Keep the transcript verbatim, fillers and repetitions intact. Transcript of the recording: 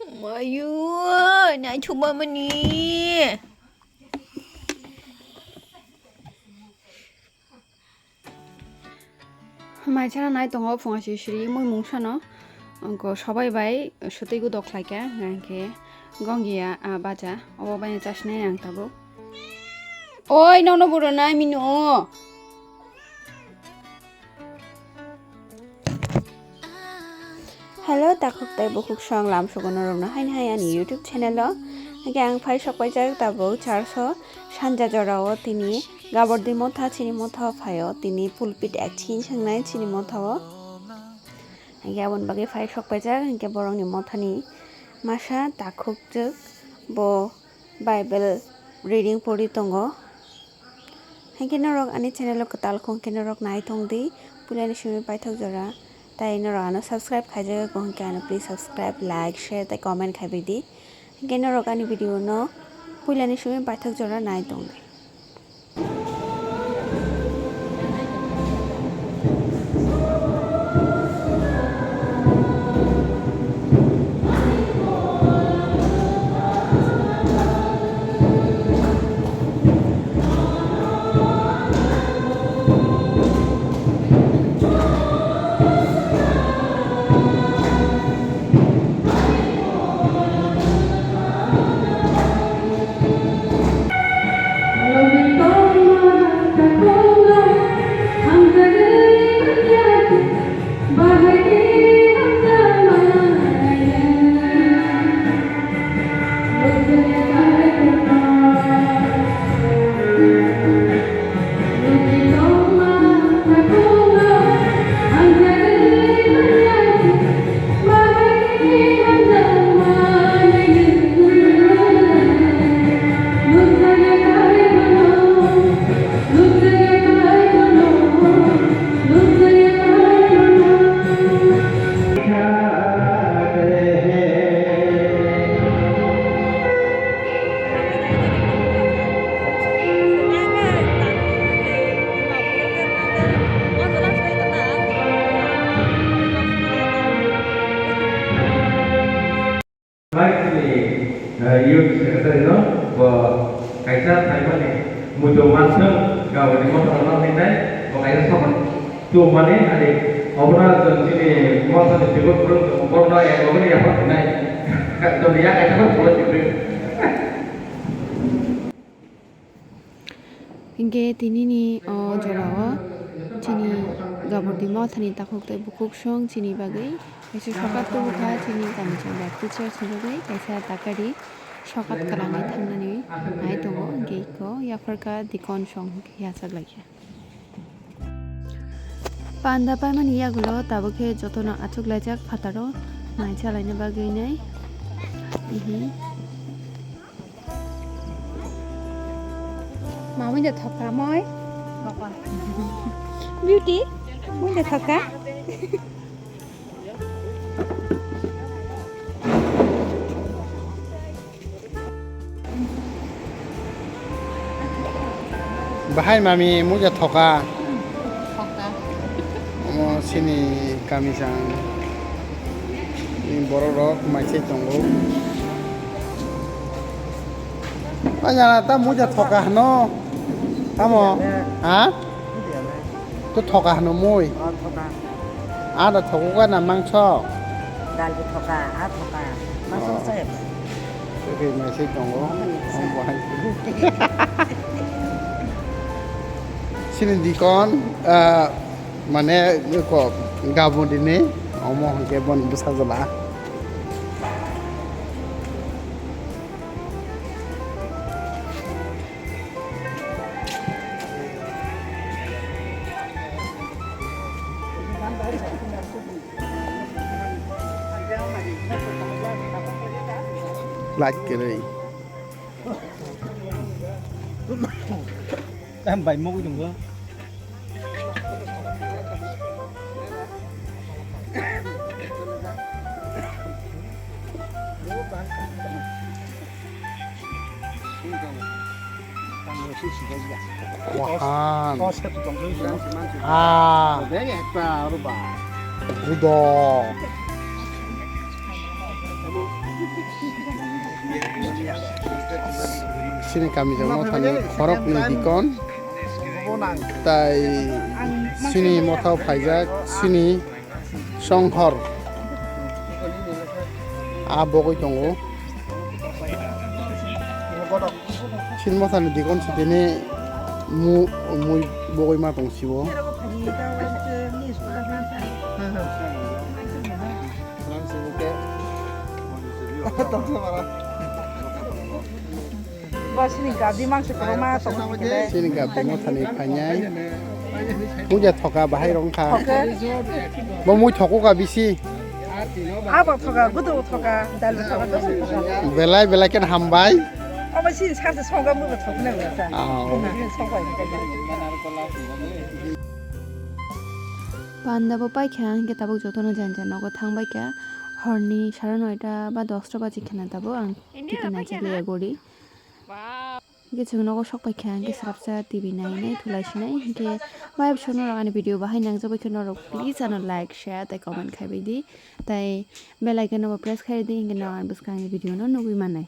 Mayu, naithokma mani. Mai chana nai tongo phunga siri siri mui mungsano. Wngkha sobai bai sotwi gudo khlaikha, hwnkhe gongya, ah, bacha. Obo bai chasnai ang tabuk. Oi, nono buro nai mino. Hello, takhuk tei bukhuk song lam sugo norokno haini hai ani YouTube channel o. Hwnkhe ang phai sok paijak tabuk church o sanja jora o tini Gabor di motha chini motha o phaio tini pulpit ek chin swngnai chini motha o. Hwnkhe aboni bagwi phai sok paijak hwnkhe borokni mothani masa takhuk chwk bo Bible reading pori tongo. Hwnkhe norok ani channel o kwtal khong khe norok nai tong di, puilani simi paithak jora. Tai norok ano subscribe khaijak wngkha hwnkhe ano please subscribe, like, share tei comment khaibai di. Hwnkhe norok ani video no puilani simi paithak jora nai tong di. Bai chini, eh, youth secretary no bo kaisa phaimani muitu manswng gaboni mothorno hinai bo kaisa soman tumani ani obono chwng chini mothani tibuk borok borokno ek logoni yaphar hinai. Chwng ya kaisa borok tibuk. Hinkhe tinini o jorao chini Gabor di mothani takhuk tei bukhuk song chini bagwi kaisa sokat tubukha chini kami chwng Baptist church ni bagwi kaisa takari sokat kwlangwi thangnani nai tongo, hinkhe eko yapharkha deacon song hinkhe yachak laikha. Panda paimani yagulo tabuk khe jotono achuklaijak phataro nai chalaina bagwi nai. Mhm. Ma mui da thoka moi. Beauty, mui da thoka. Bahai mami muja thoka. Thoka. Omo sini kami sang. Ni borok rok mai se tongo. Anya ta muja thoka hano. Tamo? Ha? To thoka hano mui. O thoka. Ada thogo ka na mangso. Dal bo thoka, a thoka. Mangso Oh. se. Oke, mai se tongo. Ang bahai. Sini deacon, ah, mane ko gabon dini omo hwnkhe bon bwsa jala. Light kwrwi. Tam bai mugwi tongo. Wahan. Ah. Udo. Chini kami jang mothani khoroknwi dikon, tai chini mothao phaijak chini songkhor a bogwi tongo. Chini mothani dikon sitini mu mui bogwi ma tong sibo. Bo sini gabdi mangso kwbangma tongo. Sini gabdi mothani phainai. Puja thoka bahai rong kha. Thoka. Bo mui thoko ka bisi. Abo thoka, gudu thoka, dalu thoka, dosi thoka. Belai belai ken hambai. Abo sini sarse songa mui thokna wngsa. Aw. Songbai. Panda bo paikha, hingke tabuk jotono janja nogo thangbaikha. Horni sare noita ba dosta baji khena tabuk ang titi naijak liya gori. Hingke chwng nogo sok paikha, hingke swrapsa T V nai nai thulai sinai, hingke bai bwswk norok ani video bahai nangjak bai khe norok please ano like, share tei comment khai bai di, tei bell icon no bo press khai di, hingke norok ani bwskang ni video no nugui manai.